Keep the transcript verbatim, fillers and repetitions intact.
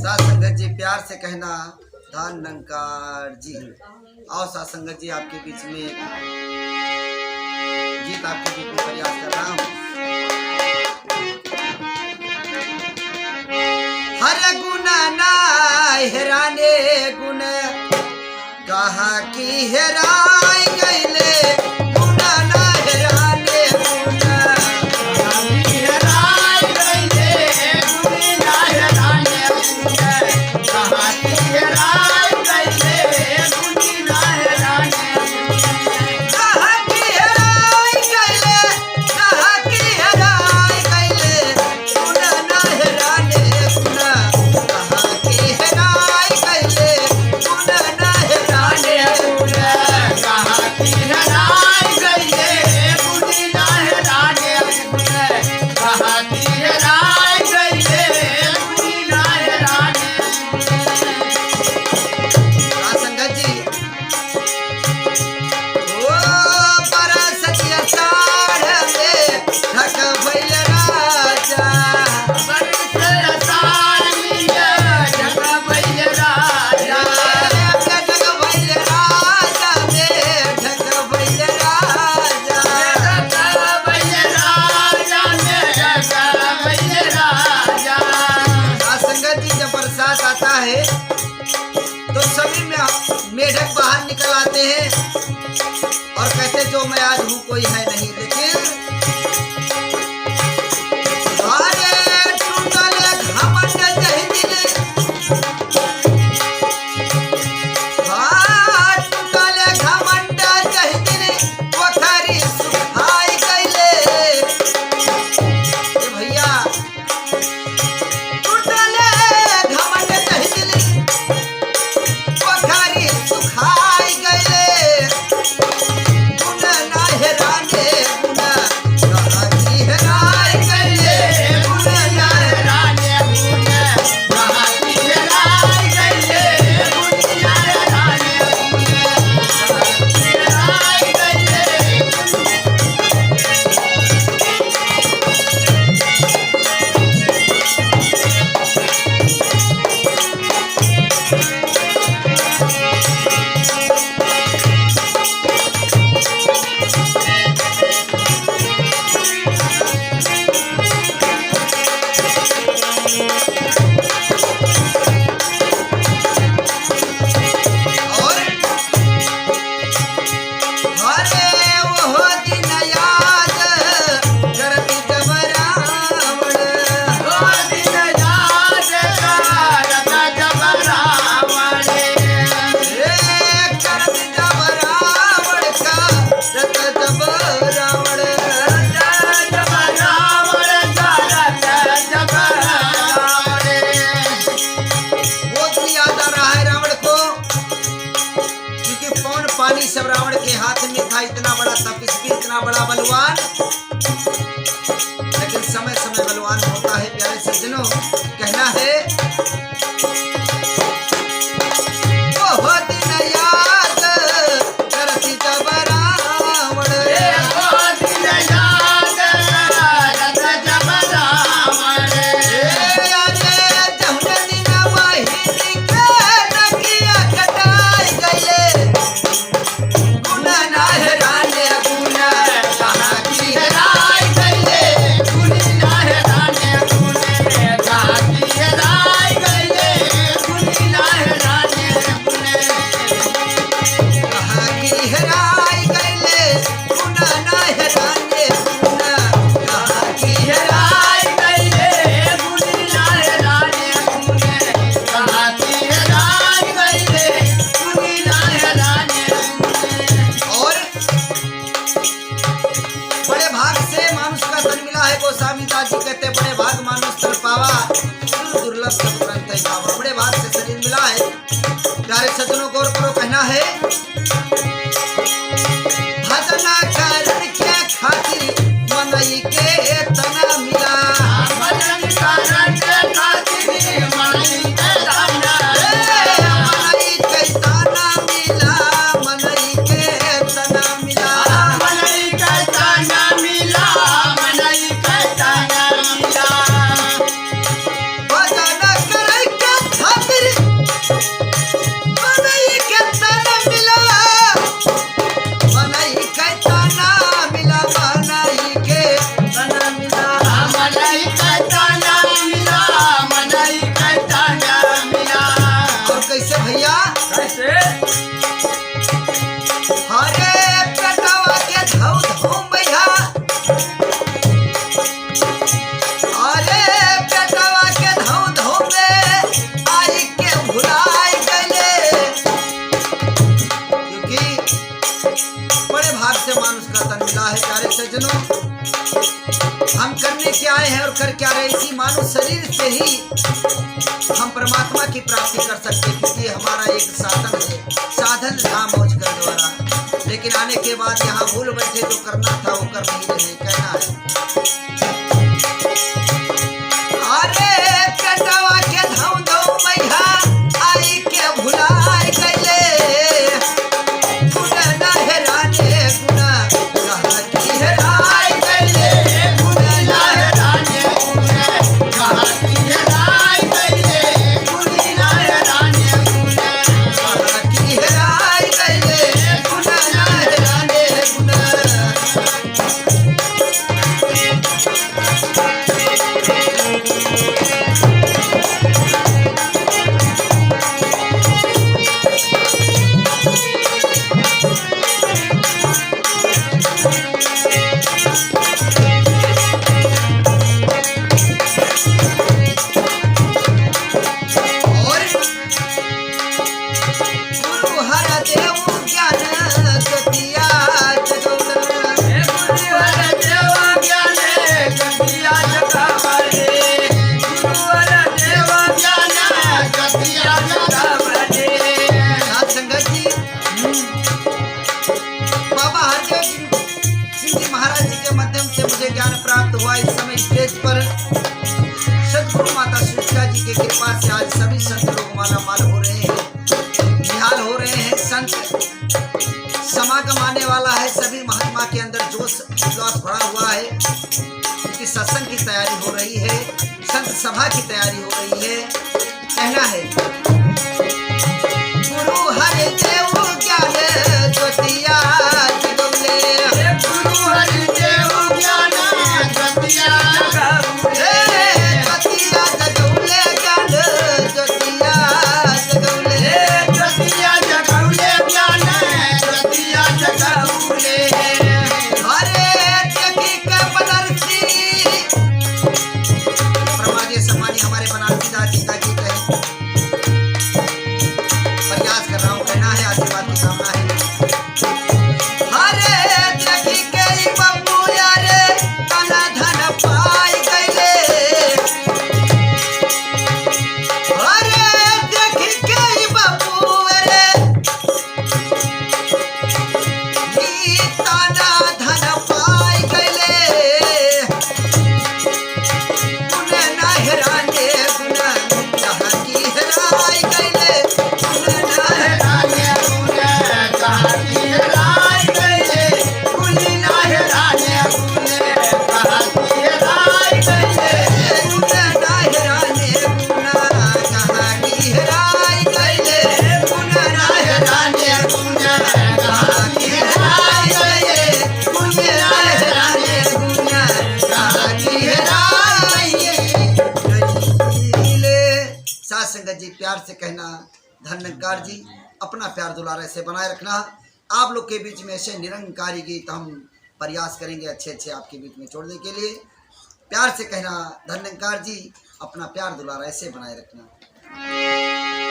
साथ संगत जी प्यार से कहना, धन निरंकार जी। आओ साथ संगत जी, आपके बीच में एक गीत आपके बीच में प्रयास कर रहा हूँ। हर गुण ना हेराने गुण कहाँ की हेराई गईले, गुण ना हेराने गुण। कहाँ की हेराई गईले, गुण ना हेराने गुण। कहाँ की हेराई गईले, गुण ना हेराने गुण। कहाँ की हेराई गईले, कहाँ की हेराई गईले, गुण ना हेराने गुण। कहाँ की हेराई गईले, गुण ना हेराने गुण। कहाँ की हेराई गईले, गुण ना हेराने गुण। कहाँ की हेराई गईले, गुण ना हेराने गुण। हाँ, संगत जी, ओ बरस के आषाढ़ में ढक भइल राजा। बरस आषाढ़ में ढक भइल राजा। ढक भइल राजा में, ढक भइल राजा। ढक भइल राजा में, ढक भइल राजा। आ संगत जी, जब बरसात आता है तो सभी में मेढक बाहर निकल आते हैं और कहते, "जो मैं आज हूँ, कोई है नहीं।" लेकिन अरे टूटल घमंड जहि दिन, हाँ, टूटल घमंड जहि दिन, पोखरी सुखाई गईले। ए भैया, टूटले घमंड जहि दिन, पोखरी सुखाई गईले। गुण ना हेराने गुण, कहाँ की हेराई गईले। गुण ना हेराने गुण, कहाँ की हेराई गईले। गुण ना हेराने गुण, कहाँ की हेराई गईले। अरे ओहो दिन याद करत जब रावण। ओहो दिन याद करत जब रावण। ए करत जब रावण का, करत जब रावण। करत जब रावण, करत जब रावण। वो दिन याद आ रहा है रावण को। क्योंकि पवन पानी सब रावण के हाथ में था, इतना बड़ा तपस्वी, इतना बड़ा बलवान, लेकिन समय समय बलवान होता है। प्यारे सज्जनों, कहना है, "ओहो दिन याद करत जब रावण।" ए, ओहो दिन याद करत जब रावण। ए, अरे जौन दिन बहिनी के नकिया कटाई गइले। गुण ना हेराने गुण, कहाँ की हेराई गइले। गुण ना हेराने गुण, कहाँ की हेराई गइले। गुण ना हेराने गुण, कहाँ की हेराई गइले। गुण ना हेराने गुण, कहाँ की हेराई गइले। गुण ना हेराने गुण, कहाँ की हेराई गइले। गुण ना हेराने गुण। और बड़े भाग से मानुष का तन मिला है। गोस्वामी दास जी कहते, "बड़े भाग मानुष तन पावा, सुर दुर्लभ सब ग्रंथ है गावा।" बड़े भाग से शरीर मिला है। प्यारे सज्जनों, गौर करो, कहना है, भजन करन के खातिर मनई के तन मिला। भजन करन के खातिर मनई के तन। ए, मनई के तन मिला, मनई के तन मिला। मनई के तन मिला, मनई के तन मिला। भजन करे के है और कर क्या रहे, इसी मानव शरीर से ही हम परमात्मा की प्राप्ति कर सकते हैं, क्योंकि ये हमारा एक साधन है, साधन धाम मौज कर द्वारा। लेकिन आने के बाद यहाँ भूल बैठे, जो करना था वो कर नहीं रहे, कहना है। अरे पेटवा के धौ धौ मैया आई के भुलाए गईले। गुण ना हेराने गुण, कहाँ की हेराए गईले। गुण ना हेराने गुण, कहाँ की हेराए गईले। गुण ना हेराने गुण, कहाँ की हेराए गईले। गुण ना हेराने गुण। और गुरु हर देव ज्ञान ज्योतिया जगौले। हे गुरु हर देव ज्ञान ज्योतिया जगौले। गुरु हर देव ज्ञान ज्योतिया जगौले। साथ संगत जी, हम्म, बाबा हरदेव जी सिंह जी महाराज जी के माध्यम से मुझे ज्ञान प्राप्त हुआ। इस समय स्टेज पर सदगुरु माता सुचिता जी की कृपा से आज सभी संत लोग माला माल हो रहे हैं, निहाल हो रहे हैं। संत समागम आने वाला है, सभी महात्मा के अंदर जोश विश्वास भरा हुआ है, क्योंकि सत्संग की तैयारी हो रही है, संत सभा की तैयारी हो रही है। कहना है, गुरु हरि देव ज्ञान ज्योतिया जगौले। गुरु हरि देव ज्ञान ज्योतिया जगौले। ज्योतिया जगौले, ज्ञान ज्योतिया जगौले। ज्योतिया जगौले, ज्ञान ज्योतिया जगौले। अरे देखी के बनारसी। परम आदरणीय सम्माननीय हमारे बनारसी दास जी का गीत है। प्रयास कर रहा हूँ, कहना है, आशीर्वाद की कामना है। अरे देखी के ई बबुआ रे, तन धन पाई गईले। अरे देखी के ई बबुआ रे, ई तन धन पाई गईले। गुण ना हेराने गुण, कहाँ की हेराई गईले। गुण ना हेराने गुण, कहाँ की हेराई गईले। गुण ना हेराने गुण, कहाँ की हेराई गईले। गुण ना हेराने गुण, कहाँ की हेराई गईले। गुण ना हेराने गुण, कहाँ की हेराई गईले। साथ संगत जी प्यार से कहना, धन निरंकार जी अपना प्यार दुलार ऐसे बनाए रखना। आप लोग के बीच में ऐसे निरंकारी गीत हम प्रयास करेंगे अच्छे अच्छे आपके बीच में छोड़ने के लिए। प्यार से कहना, धन निरंकार जी अपना प्यार दुलार ऐसे बनाए रखना।